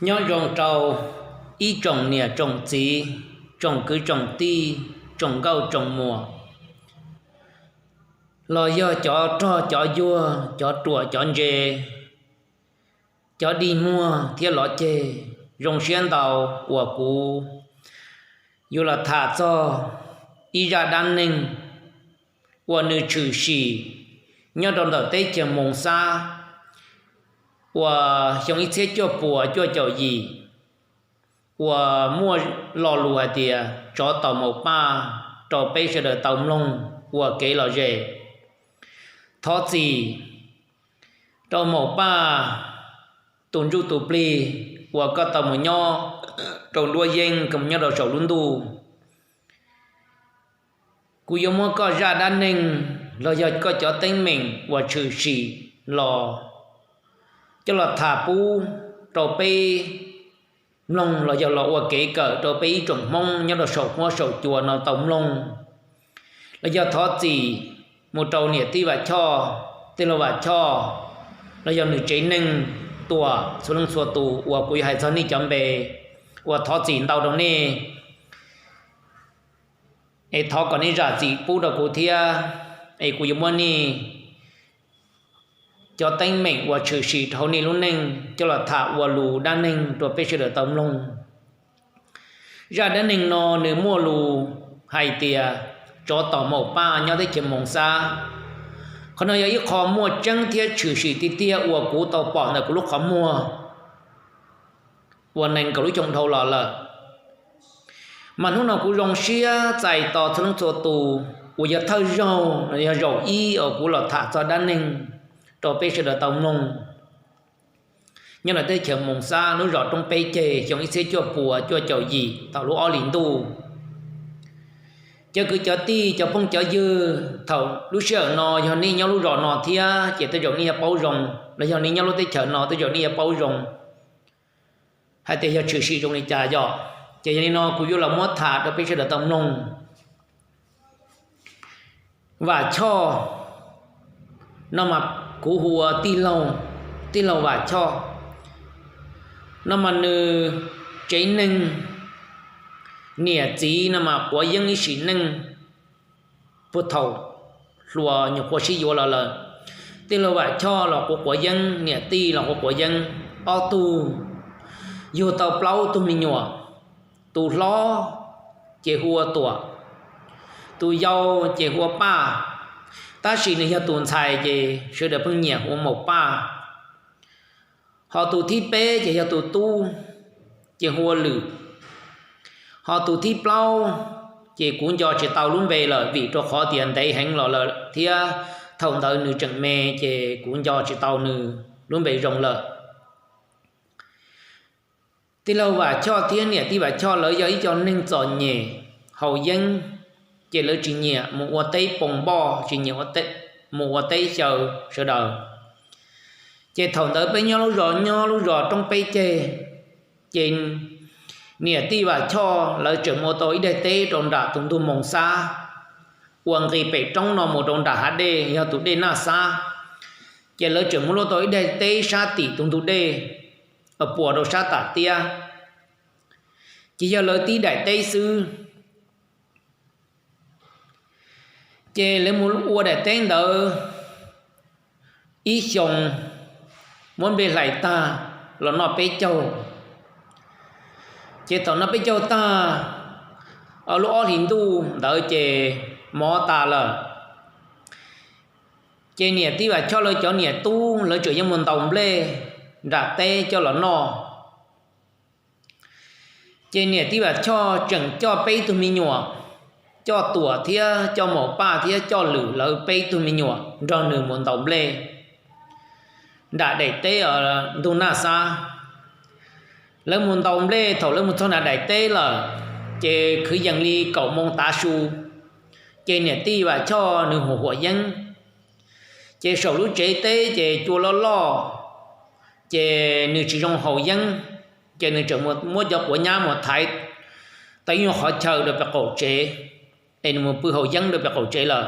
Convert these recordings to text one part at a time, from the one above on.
Nyob zoo rau ib tsoom niam tsoom txiv, tsoom kwv tsoom tij, tsoom nkauj tsoom muam, los yog cov rog cov yuag, cov ruam cov ntse, cov dig muag thiab lov ceg. Zoo siab ntau uas kuv yuav los tham txog ib zaj dab neeg uas nws tshwm sim nyob rau ntawm teb chaws Moos Xab uas xyoo ib txhiab cuaj puas cuaj caum yim, uas muaj lo lus hais tias tsov tom maum paj rau peb sawv daws tau mloog ua kev lom zem. Thov txim rau maum paj tus ntsuj tus plig uas koj tau mus nyob rau nruab yeeb, koj mus nyob rau saum lub ntuj. Kuv yuav muab koj zaj dab neeg los yog koj cov teeb meem uas tshwm sim los coj los tham pub rau peb mloog los yog los ua kev kawm rau peb ib tsoom Hmoob nyob rau saum huab saum cua no tau mloog. Los yog thov txim mus rau niam tij Vam Choj, tij laug Vam Choj, los yog nws tsev neeg, tuam txhua leej txhua tus uas kuv yuav hais txog nej cov npe, uas thov txim ntau rau nej. Es thov kom nej zam txim pub rau kuv thiab, es kuv yuav muab nej cov teeb meem uas tshwm sim rau hauv nej lub neej coj los tham ua lus dab neeg rau peb sawv daws tau mloog. Zaj dab neeg no nws muaj lus hais tias tsov tom maum paj nyob teb chaws Moos Xab. Qhov no yog ib qho muaj tseeb thiab tshwm sim tiag tiag uas kuv tau pom ntawm kuv lub qhov muag uas nees nkaum lub xyoo dhau los lawm. Mas hnub no kuv zoo siab txais tos txhua leej txhua tus uas yog thawj zaug los yog zaum ib uas kuv los tham txog dab neeg rau peb sawv daws tau mloog. Nyob ntawm teb chaws Moos Xab lub zos Roob Peb Ceg xyoo ib txhiab cuaj puas cuaj caum yim thaum lub ob hlis ntuj. Cov kwv cov tij cov phooj cov ywg, thaum lub sij hawm no yog nej nyob lub zos no thiab ces tej zaum nej yuav paub zoo, los yog nej nyob lub teb chaws no tej zaum nej yuav paub zoo hais tias yog tshwm sim zoo li cas yom. Ces yog li no kuv yuav los muab tham rau peb sawv daws tau mloog. Vam Choj no mas kuv hu ua tij laug, tij laug Vam Choj no mas nws tsev neeg, niam txiv no mas quav yeeb ib sim neej puag thaum hluas nyuam qhuav sib yuav los lawm. Tij laug Vam Choj los quav quav yeeb, niam tij los quav quav yeeb, ob tug yug tau plaub tug me nyuam. Tus hlob ces hu ua Tuam, tus yau ces hu ua Paj, tab sis nws yog tus ntxhais ces sawv daws pheej nyiam hu ua Maum Paj. Ho tus thib peb ces yog tus tub, ces hu ua Lwm. Ho tus thib plaub ces kuv nco tsis tau lub npe lawm vim rau qhov tias ntev heev los lawm thiab thaum ntawd nws tseem me ces kuv nco tsis tau nws lub npe zoo lawm. Tij laug Vam Choj thiab niam tij Vam Choj lawv yog ib co neeg txom nyem haus yeeb, ces lawv tsis nyiam mus ua teb poo npoj, tsis nyiam mus ua teb xyaw sawv daws. Ces thaum ntawd peb nyob lub zos, nyob lub zos Roob Peb Ceg, ces niam tij Vam Choj lawv tseem mus ua tau ib daim teb rau nram tus ntug Moos Xab uas nqis pem roob no mus rau nram hav dej yog tus dej Naj Xab. Ces lawv tseem mus ua tau ib daim teb sab tim tus ntug dej, puas rau sab tam tiab, ces yog lawv tib daim teb xwb. Ces lawv mus ua daim teb ntawd ib xyoos, muab nplej hlais tag los noj peb caug. Ces thaum noj peb caug tag, lub ob hlis ntuj ntawd ces mov tas lawm. Ces niam tij Vam Choj lawv cov niam tub lawv tseem yuav mus ntaus nplej nram teb coj los noj. Ces niam tij Vam Choj tseem coj peb tug me nyuam, coj Tuam thiab coj Maum Paj thiab coj Lwm lawv peb tug me nyuam nrog nws mus ntaus nplej nram daim teb ntug Naj Xab. Lawv mus ntaus nplej, thaum lawv mus txog nram daim teb lawm, ces kwv yees li kaum moos tav su, ces niam tij Vam Choj nws huam huam yeeb, ces saum lub tsev teb ces cua loj loj, ces nws tsis zoo haus yeeb, ces nws tseem muab cov quav nyab mus thaiv tau ib nyuag qhov chaw rau pem qaum tsev, es nws mus pw haus yeeb rau pem qaum tsev lawm.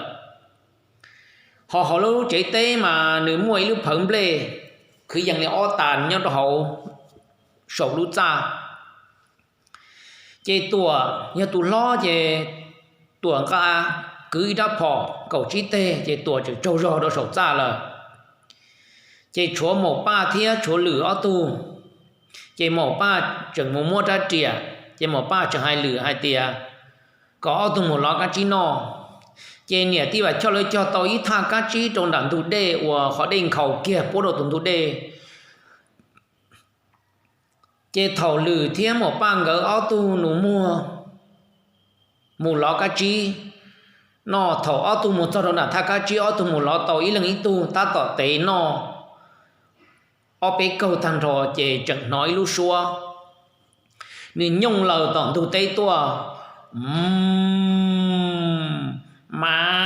Ho hauv lub tsev teb mas nws muaj ib lub phawv nplej, kwv yees li ob tas nyob rau hauv, saum lub txaj. Ces Tuam yog tus hlob ces Tuam nqa kwv ib rab phom kaum tsib teg ces Tuam tseem tsaug zog rau saum txaj lawm. Ces tshuav Maum Paj thiab tshuav Lwm ob tug. Ces Maum Paj tseem mus muab rab riam, ces Maum Paj tseem hais Lwm hais tias kom ob tug mus lov kab tsib noj. Ces niam tij Vam Choj lawv cog tau ib thaj kab tsib rau nram ntug dej uas qhov dej nkhaus kiag puab rau tus ntug dej. Ces thaum Lwm thiab Maum Paj nkawd ob tug nus muag mus lov kab tsib noj, thaum ob tug mus txog rau nram thaj kab tsib, ob tug mus lov tau ib leeg ib tug tab tom tev noj ob peb kaug tag nrho ces tseem hnov ib lub suab nws nyooj laws tom ntug teb tuaj, Mau!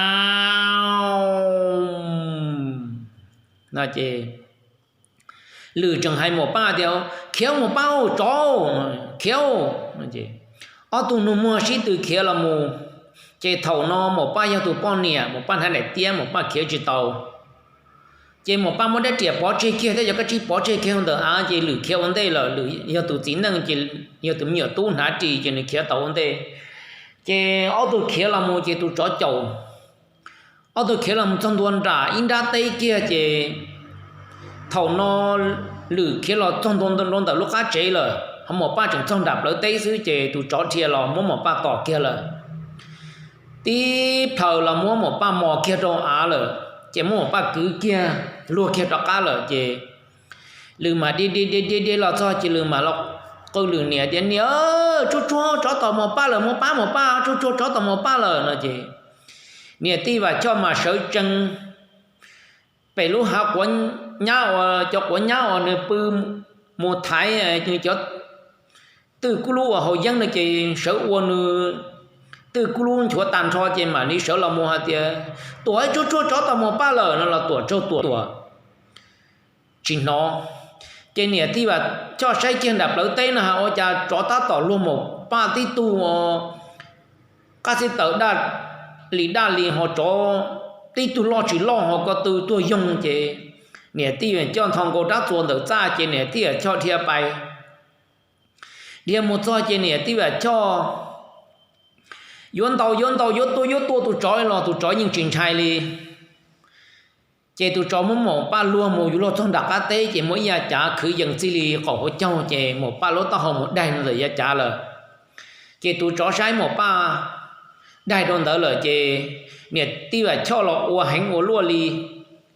Lwm tseem hais Maum Paj tias, Khiav Maum Paj, tsov, khiav! Ob tug nus muag sib tw khiav los mus. Ces thaum no Maum Paj yog tus poj niam, Maum Paj hnav daim tiab, Maum Paj khiav tsis tau. Ces Maum Paj muab rab riam pov tseg kiag thiab cov kab tsib pov tseg kiag ntawm av ces Lwm khiav ua ntej lawm. Lwm yog tus txiv neej ces yog tus me nyuam tub hnav ris ces nws khiav tau ua ntej. Ces ob tug khiav los mus ces tus tsov caum. Ob tug khiav los mus txog ntua nram ib nrab teb kiag ces thaum no Lwm khiav los txog ntua rau ntawm lub qab tsev lawm, ho Maum Paj tseem txog nram plawv teb xwb ces tus tsov dhia los muab Maum Paj tom kiag lawm. Tib plhaws los muab Maum Paj mos kiag rau av lawm ces muab Maum Paj kwv kiag luag kiag rov qab lawm ces Lwm mam dhia dhia dhia dhia los txog ces Lwm mam los qw Lwm niam tias, Niam, tsuag tsuag tsov tom Maum Paj lawm, mus pab Maum Paj, tsuag tsuag tsov tom Maum Paj lawm no ces niam tij Vam Choj mas sawv tsees pem lub hav quav nyab uas cov quav nyab uas nws pw mus thaiv nws cov twj kub lub uas haus yeeb no ces sawv ua nws twj kub lub nchuav tag nrho ces mam li sawv los mus hais tias, Tuam, tsuag tsuag tsov tom Maum Paj lawm no los Tuam tsaug Tuam tsis hnov. Ces niam tij Vam Choj saib kiag nram plawv teb no hais ua cas tsov tab tom luag Maum Paj tib tug qab xib taws daj li daj li ho tsov tib tug loj tsis loj ho ko tw tuag yoog ces niam tij Vam Choj nthos nkaus rab txuas ntawm txaj ces niam tij Vam Choj dhia pais. Dhia mus txog ces niam tij Vam Choj yuav ntaus yuav ntaus yuav tua yuav tua tus tsov los tus tsov yeej tsis ntshai li. Ces tus tsov muab Maum Paj luag mus yuav luag txog nram qab teb ces muaj ib yav cav khwv yees txij li qaum hauv caug ces Maum Paj lub taub hau mus daig ntawm yav cav lawm. Ces tus tsov saib Maum Paj daig rau ntawd lawm ces niam tij Vam Choj los ua heev ua luaj li,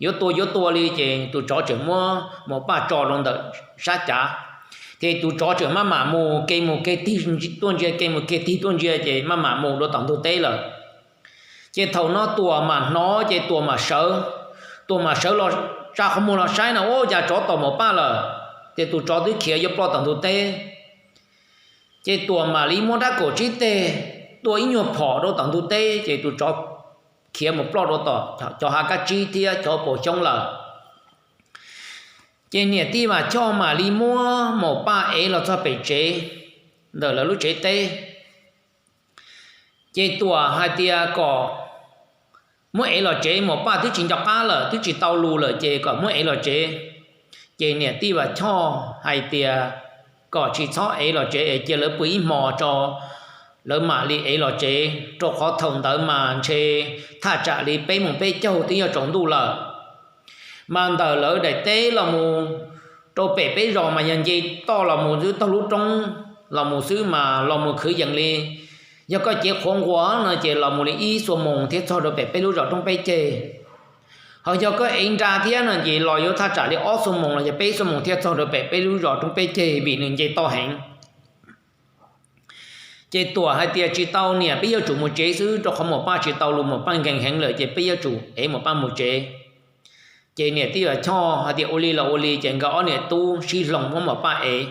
yuav tua yuav tua li ces tus tsov tseem muab Maum Paj tso rau ntawm sab cav. Ces tus tsov tseem maj mam mus kev mus kev tig tuaj ntsia kev mus kev tig tuaj ntsia ces maj mam mus dua tom ntug teb lawm. Ces thaum no Tuam mam hnov ces Tuam mam sawv, Tuam mam sawv los tsa qhov muag los saib no ua cas tsov tom Maum Paj lawm, ces tus tsov twb khiav yuav ploj tom ntug teb. Ces Tuam mam li muab rab kaum tsib teg tua ib nyuag phom rau tom ntug teb ces tus tsov khiav mus ploj rau tom cov hav kab tsib thiab cov paus xyoob lawm. Ces niam tij Vam Choj mam li muab Maum Paj ev los txog pem tsev ntawm lawv lub tsev teb. Ces Tuam hais tias kom muab ev los tsev, Maum Paj twb tsis nco qab lawm, twb tsis tau lus lawm ces kom muab ev los tsev. Ces niam tij Vam Choj hais tias kom tsis txhob ev los tsev es cia lawv pw ib hmos tso, lawv mam li ev los tsev, rau qhov thaum ntawd mas ntshe thaj tsam li peb moos peb caug twb yuav tsaus ntuj lawm. Mas ntawm lawv daim teb los mus rau pem peb zos mas yog nce toj los mus xwb, taug lub roob los mus xwb mas los mus khwv yees li. Yog koj cev qhuav nquas no ces los mus li ib xuab moos thiaj txog rau pem peb lub zos roob peb ceg. Ho yog koj ev nra thiab no ces los yuav thaj tsam li ob xuab moos los yog peb xuab moos thiaj txog rau pem peb lub zos roob peb ceg vim nws nce toj heev. Ces Tuam hais tias tsis tau niam, peb yuav tsum mus tsev xwb, rau qhov Maum Paj tsis tau lus, Maum Paj nkees heev lawm ces peb yuav tsum ev Maum Paj mus tsev. Ces niam tij Vam Choj hais tias ua li los ua li, ces nkawd ob niam tub sib hloov muab Maum Paj ev.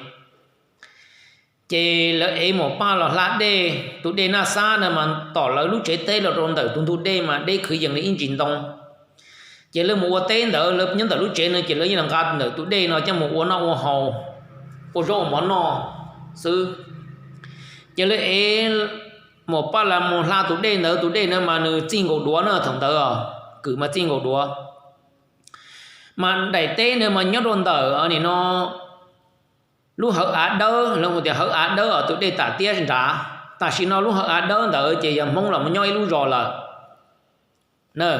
Ces lawv ev Maum Paj los hla dej, tus dej Naj Xab na mas tom lawv lub tsev teb los rau ntawm tus ntug dej mas deb khwv yees li ib ntsis ntoo. Ces lawv mus ua teb ntawd, lawv nyob ntawm lub tsev no ces lawv yeej los nqa ntawm tus dej no coj mus ua noj ua haus, ua zaub ua mov noj xwb. Ces lawv ev Maum Paj los mus hla tus dej ntawd, tus dej ntawd mas nws txij nkaus duav na, thaum ntawd kwm mas txij nkaus duav. Mas daim teb ntawd mas nyob rau ntawm nim no lub hawv av dawb, lawv hu tias hawv av dawb os, tus dej tam tiab nrad. Tam sim no lub hawv av dawb ntawd ces yog Hmoob los mus nyob ib lub zos lawm na.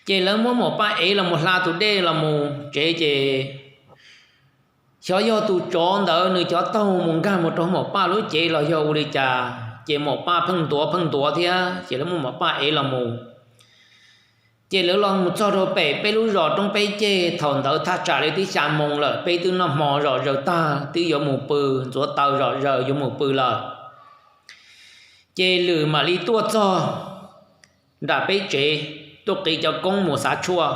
Ces lawv muab Maum Paj ev los mus hla tus dej los mus tsev ces xyov yog tus tsov ntawd nws cov taug mus nkag mus rau Maum Paj lub cev los yog ua li cas, ces Maum Paj pheej ntuav pheej ntuav thiab ces lawv muab Maum Paj ev los mus. Ces lawv los mus txog rau pem peb lub zos roob peb ceg, thaum ntawd thaj tsam li twb xya moo lawm, peb twb noj hmo zom zaws tag twb yuav mus pw, ntxuav taws zom zaws yuav mus pw lawm. Ces Lwm mam li tuaj txog nram peb tsev, tuaj qiv cov koob mus xav tshuaj.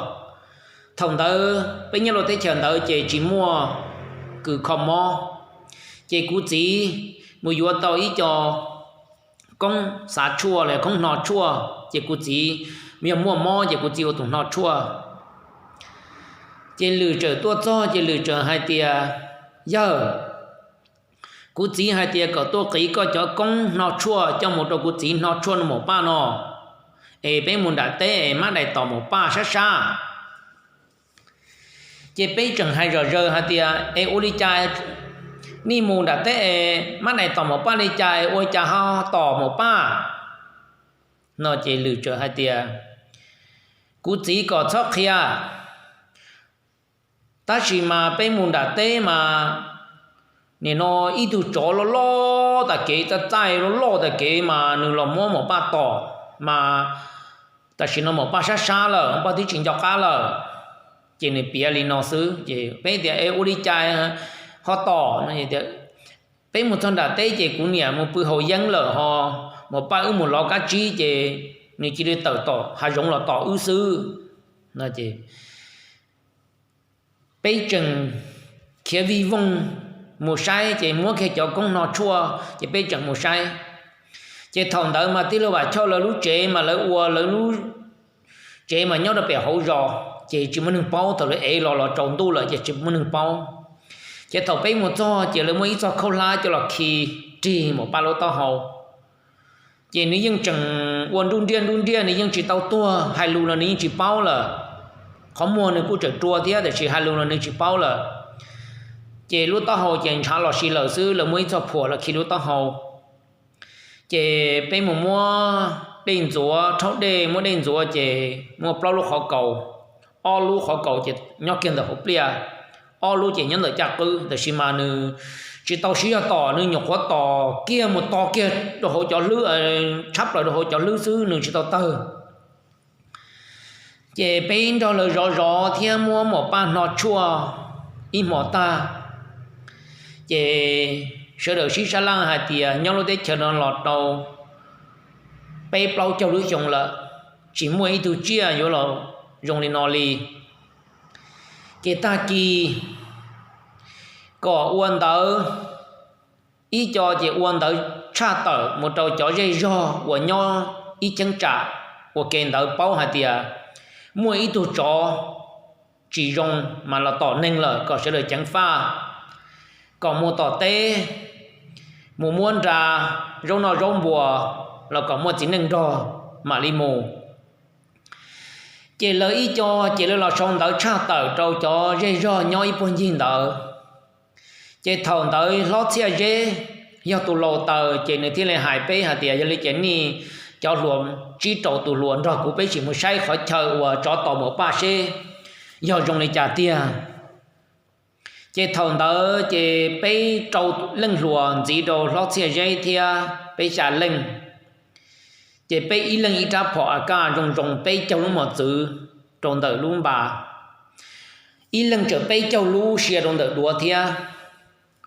Thaum ntawd peb nyob rau teb chaws ntawd ces tsis muaj kws kho mob, ces kuv txiv mus yuav tau ib co koob xav tshuaj los koob hno tshuaj, ces kuv txiv yog muaj mob ces kuv txiv ua tus hno tshuaj. Ces Lwm txawm tuaj txog ces Lwm txawm hais tias, Yawg, kuv txiv hais tias kom tuaj qiv koj cov koob hno tshuaj coj mus rau kuv txiv hno tshuaj no Maum Paj no, es peb mus nram teb es mab dais tos Maum Paj sab sab. Ces peb tseem hais zom zaws hais tias, Es ua li cas nej mus nram teb es mab dais tos Maum Paj li cas es ua cas ho tos Maum Paj? No ces Lwm txawm hais tias, Kuv txiv kom txhob qhia, tab sis mas peb mus nram teb mas nim no ib tug tsov loj loj tas kev, txaij txaij loj loj tas kev mas nws los muab Maum Paj tom, mas tam sim no Maum Paj sab sab lawm, Maum Paj twb tsis nco qab lawm. Ces nws piav li no xwb ces peb tias, Es ua li cas ho tom? Peb mus txog nram teb ces kuv niam mus pw haus yeeb lawm ho, Maum Paj wb mus lov kab tsib ces nws cia li tawm tom hav zoov los tom wb xwb. No ces peb tseem khiav vij voog mus saib ces muab kiag cov koob hno tshuaj ces peb tseem mus saib. Ces thaum ntawd mas tij laug Vam Choj lawv lub tsev mas lawv ua lawv lub tsev mas nyob rau pem hauv zos ces tsis muaj neeg paub, thaum lawv ev los los tsaus ntuj lawm ces tsis muaj neeg paub. Ces thaum peb mus txog ces lawv muaj ib txoj khaub hlab coj los khi rig Maum Paj lub taub hau. Ces nws yeej tseem ua nruj nriaj nruj nriaj, nws yeej tsis tau tuag, hais lus los nws yeej tsis paub lawm. Qhov muag nws kuj tseem rua thiab tiam sis hais lus los nws tsis paub lawm. Ces lub taub hau ces ntshav los si lawm xwb, lawv muaj ib txoj phuam los khi lub taub hau. Ces peb mus muab dej ntxuav, rhaub dej muab dej ntxuav ces muaj plaub lub qhov kaus, ob lub qhov kaus ces nyob kiag ntawm hauv pliaj, ob lub ces nyob ntawm caj qwb, tab sis mas nws tsis tau siv zog tom, nws nyuam qhuav tom kiag mus tos kiag rau hauv cov hlwb, tshab plaws rau hauv cov hlwb xwb, nws tsis tau tawg. Ces peb nrog lawv zov zov thiab muab Maum Paj hno tshuaj ib hmo tag, ces sawv daws sib sab laj hais tias nyob lub teb chaws no los rau peb plaub caug lub xyoo lawm, tsis muaj ib tug tsiaj yuav los zoo li no li. Ces tag kis kom ua ntawv, ib co ces ua ntawv tshaj tawm mus rau cov zej zog uas nyob ib cheeb tsam ua ke ntawd paub hais tias muaj ib tug tsov tsis zoo mas los tom neeg lawm kom sawv daws ceev faj, kom mus tom teb, mus muab nra zaub noj zaub npua los kom muaj txiv neej nrog mam li mus. Ces lawv ib co ces lawv los sau ntawv tshaj tawm rau cov zej zog nyob ib puag ncig ntawd. Ces thaum ntawd Hlob Txhiaj Zeb yog tus laus taws ces nws thiaj li hais peb hais tias, Yog li ces nej cov hluas tsib rau tus hluas nrog kuv peb sim mus saib qhov chaw uas tsov tom Maum Paj seb yog zoo li cas tiag. Ces thaum ntawd ces peb rau leej hluas ntxiv rau Hlob Txhiaj Zeb thiab peb xya leej. Ces peb ib leeg ib rab phom AK zoo zoo, peb caug lub mos txwv rau ntawm lub npas, ib leeg tseem peb caug lub sia rau ntawm duav thiab.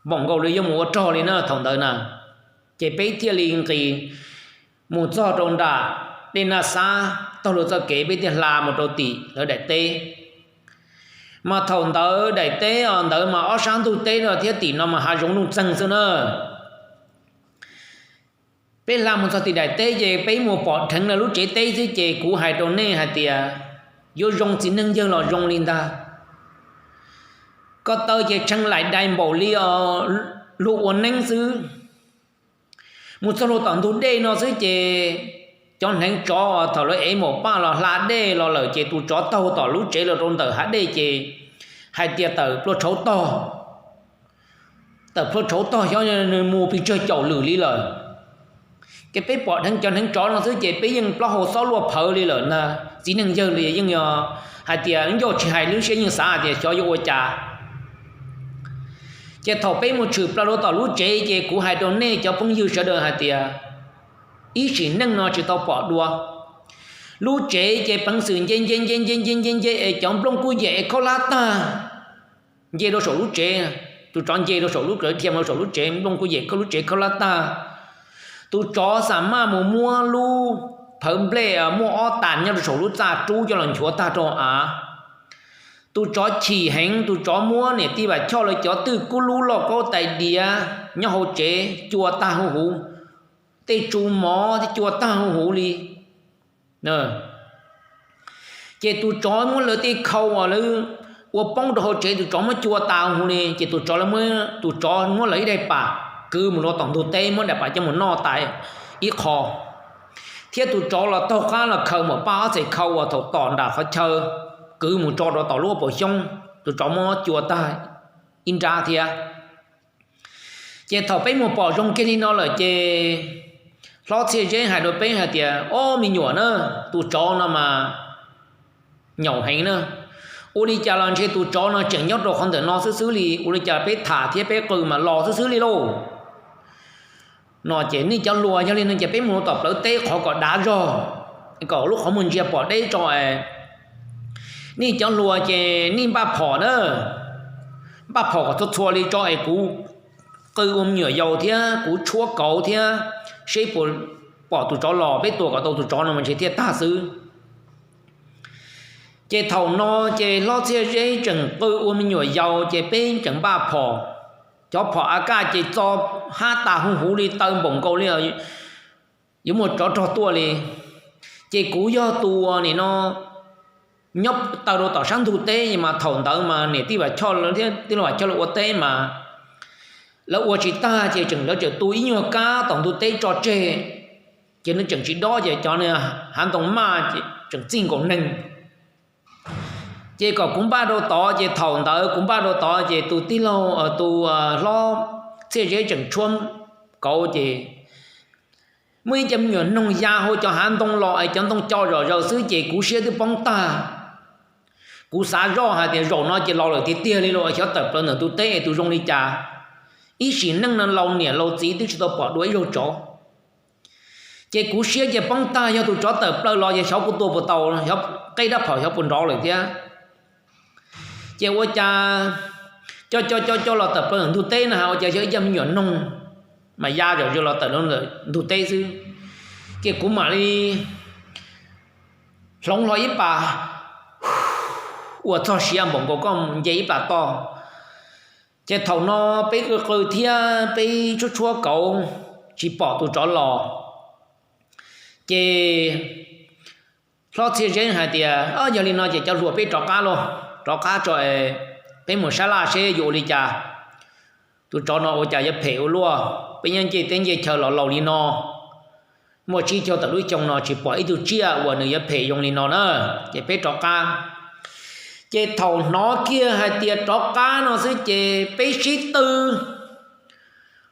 Npaum nkaus li yuav mus ua rog li na thaum ntawd na. Ces peb thiaj li nqis mus txog rau nram Dej Naj Xab, taug lawv txoj kev peb thiaj hla mus rau tim lawv daim teb. Mas thaum ntawd daim teb os ntawd mas ob sab ntug teb no thiab tim no mas hav zoov nuj txeeg xwb na. Peb hla mus txog tim daim teb ces peb mus pom dheev lawv lub tsev teb xwb ces kuv hais rau nej hais tias yuav zoo txiv neej yawg los zoo li ntag. Ko taw ces tshee laim dai npaum li os, luag ua neeb xwb. Mus txog luag tom ntug dej no xwb ces cov hneev tsov thaum lawv ev Maum Paj los hla dej los lawm ces tus tsov taug tom lub tsev los rau ntawm hav dej ces hais tias tawm pluaj tshauv tog. tawm plhuav tshauv tog xyov nws mus pes tsawg caum lwm li lawm. Ces peb pom dheev cov hneev tsov no xwb ces peb yeej plaub hau xob luaj phawv li lawm na. Txiv neej yawg li yeej yog hais tias ncauj tsis hais lub siab yeej xav hais tias xyov yuav ua cas. Ces thaum peb mus tshwm plaws rau tom lub tsev ces kuv hais rau nej cov phooj ywg sawv daws hais tias ib sim neej no tsis tau pom dua. Lub tsev ces peev xwm nce nce nce nce nce nce nce es cov nplooj kuj yem es khaub hlab tag. Nce rau saum lub tsev, tus tsov nce rau saum lub tsev, dhia mus rau saum lub tsev, nplooj kuj yem khaub lub tsev khaub hlab tag. Tus tsov xam maj mus muab lub phawv nplej muaj ob tas nyob rau saum lub txaj rub coj los nchuav tag rau av. Tus tsov chim heev, tus tsov muab niam tij Vam Choj lawv cov twj kub lub loj kaub tais diav nyob hauv tsev cua tag huv huv, tej tsu mov thiab cua tag huv huv li. Ces tus tsov muab lawv tej khau uas lawv ua poob rau hauv tsev, tus tsov muab cua tas huv li. Ces tus tsov, tus tsov muab lawv ib daim pam kwv mus rau tom ntug teb, muab daim pam coj mus noj tas ib qho, thiab tus tsov los taug qab los khaws mus paj ob txhais khau uas thaum tom nram qhov chaw kwv mus tso rau tom lub pob xyoob, tus tsov muab cua tag ib nrab thiab. Ces thaum peb mus pom zoo kiag li no lawm ces hlob Txhiaj Zeb hais rau peb hais tias, Ob, me nyuam na, tus tsov no mas nyaum heev na. Ua li cas los ntshe tus tsov no tseem nyob rau qhov ntawm no xwb xwb li. Ua li cas peb tham thiab peb qw mas los xwb xwb li lauj. No ces nej cov hluas, yog li no ces peb mus tom plawv teb qhov kom dav zog, kom lub qhov muag ntsia pom deb tso. Nej cov hluas ces nej npaj phom na, npaj phom kom txhua txhua li tso es kuv qw ua me nyuam yaus thiab kuv tshuab kauv thiab seb puas pom tus tsov los, peb tua kom tau tus tsov no mas ntshe thiaj tag xwb. Ces thaum no ces hlob Txhiaj Zeb tseem qw ua me nyuam yaus ces peb tseem npaj phom. Cov phom A K ces txo hab tas huv huv li, taw npaum nkaus li yuav muaj tsov rog tuaj li. Ces kuv yog tus nim no nyob taw rau tom sab ntug teb, mas thaum ntawd mas niam tij Vam Choj thiab tij laug Vam Choj lawv ua teb mas lawv ua tsis tag ces tseem, lawv tseem tu ib nyuag kab tom ntug teb tso tseg, ces nws tseem tsis dob ces cov hav ntoo maj tseem txij nkaus neeg. Ces kom kuv npaj rau tod, ces thaum ntawd kuv npaj rau tod ces tus tij laug, tus hlob Txhiaj Zeb tseem tshuab kauv ces muaj ib co me nyuam noog ya hauv cov hav ntoo los es cov ntoo co zom zaws xwb ces kuv siab twb poob tag. Kuv xav zoj hais tias zaum no ces los lawm tiag tiag li los xyov tawm plaws ntawm tus teb es tus zoo li cas. Ib sim neej no laus niam laus txiv twb tsis tau pom dua ib zaug tsov. Ces kuv siab ces poob tag, yog tus tsov tawm plaws los ces xyov puas tua puas tau, qeb rab phom xyov puas nrov lawm thiab. Ces ua cas co co co co los tawm plaws ntawm ntug teb na, ua cas yog ib co me nyuam noog mas ya zom zaws los tawm ntawm ntug teb xwb. Ces kuv mam li hloov hlo ib pas, ua txog siav npaum nkaus koj nce ib plas toj. Ces thaum no peb qw qw thiab peb tshuab tshuab kauv tsis pom tus tsov los. Ces hlob Txhiaj Zeb hais tias, Yog li no ces cov hluas peb rov qab lauj, rov qab tso, peb mus sab laj seb yuav ua li cas. Tus tsov no ua cas yuav phem ua luaj, peb nyob ncej teb ncej chaw los laus li no, muaj tsib caug tawm lub xyoo no tsis pom ib tug tsiaj uas nws yuav phem zoo li no na. Ces peb rov qab. Ces thaum hnov kiag hais tias rov qab no xwb ces peb sib tw.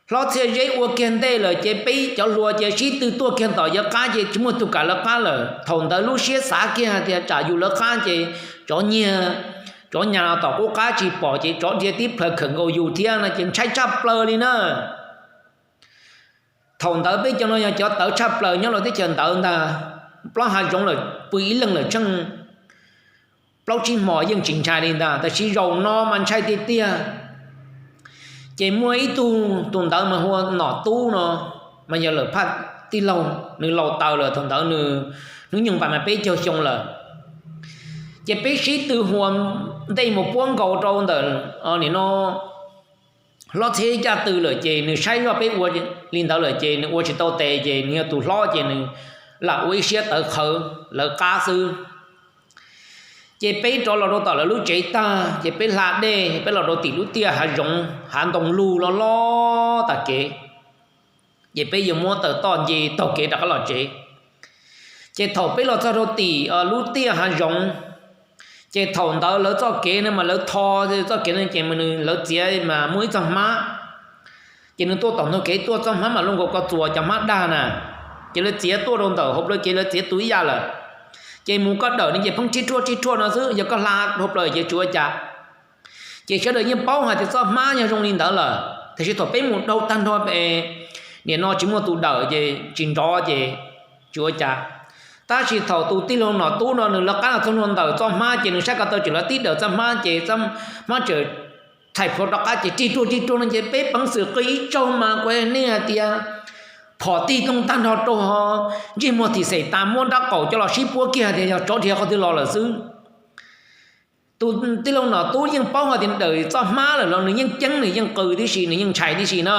Hlob Txhiaj Zeb ua kiag ntej lawm ces peb cov hluas ces sib tw tuaj kiag tom yawg qab ces tsis muaj tus kam lawv qab lawm. Thaum ntawd lub siab xav kiag hais tias tsam yus lawv qab ces tsov nyiag, tsov nyas los tom qub qab tsis pom ces tsov dhia tib plhaws khawm nkaus yus thiab no ces ntshai tshaj plaws li na. Thaum ntawd peb cov no yog cov tawv tshaj plaws nyob rau teb chaws ntawd ntag. Plaub hav zoov lawm pw ib leeg lawm tsheej plaub tsib hmos yeej tsis ntshai li ntag, tab sis zaum no mas ntshai tiag tiag. Ces muaj ib tug, tus ntawd mas hu ua Nom Tub no, mas yog lawm phaj tij laug, nws laus taws lawm, thaum ntawd nws hnub nyoog npaum mas peb caug xyoo lawm. Ces peb sib tw hua ntej mus puab nkaus rau ntawm, nim no hlob Txhiaj Zeb caj tw lawm ces nws saib zoj peb ua li ntawd lawm ces nws ua tsis tau tes ces nws yog tus hlob ces nws lam ua ib siab tawv qhawv lawv qab xwb. Ces peb rov los rau tom lawv lub tsev tag ces peb hla dej peb los rau tim lub tiaj hav zoov, hav ntoo lug loj loj tag kev. Ces peb yuav muab taws toj nce taug kev rov qab los tsev. Ces thaum peb los txog rau tim lub tiaj hav zoov, ces thaum ntawd lawv txoj kev no mas lawv tho txoj kev no ces lawv txiav mas muaj ib txoj hmab, Ces nws tuaj tom ntug kev tuaj txoj hmab mas luj nkaus ko txuas cov hmab dag na. Ces lawv txiav tuaj rau ntawm hauv plawv kev, lawv txiav tus ib yam lawm. Ces mus koj dawm nws ces pheej rhib rhuaj rhib rhuaj no xwb, yog koj hla dhau plaws ces tsis ua cas. Ces sawv daws yeej paub hais tias txoj hmab yog zoo li ntawd lawm, tiam sis thaum peb mus dhau tag nrho, niam no tsis muaj tus dawm ces tsis nrov ces tsis ua cas. Tab sis thaum tus tij laug Nom Tub no nws lawv qab los txog ntua ntawm txoj hmab ces nws saib ko taw tseem lawv tib dawm txoj hmab ces txoj hmab tseem thaim plhuav rov qab ces rhib rhuaj rhib rhuaj no ces peb peev xwm qw ib tsaug mas kuv nej hais tias phom tig tooj tag nrho rau hauv, ntsej muag thim xeem tas, muab nrab qaum coj los sib puab kiag tias yog tsov dhia qhov twg los lawm xwb. Tus tij laug Nom Tub yeej paub hais tias dawm txoj hmab lawm los nws yeej ceeb, nws yeej qw tib si, nws yeej ntshai tib si na.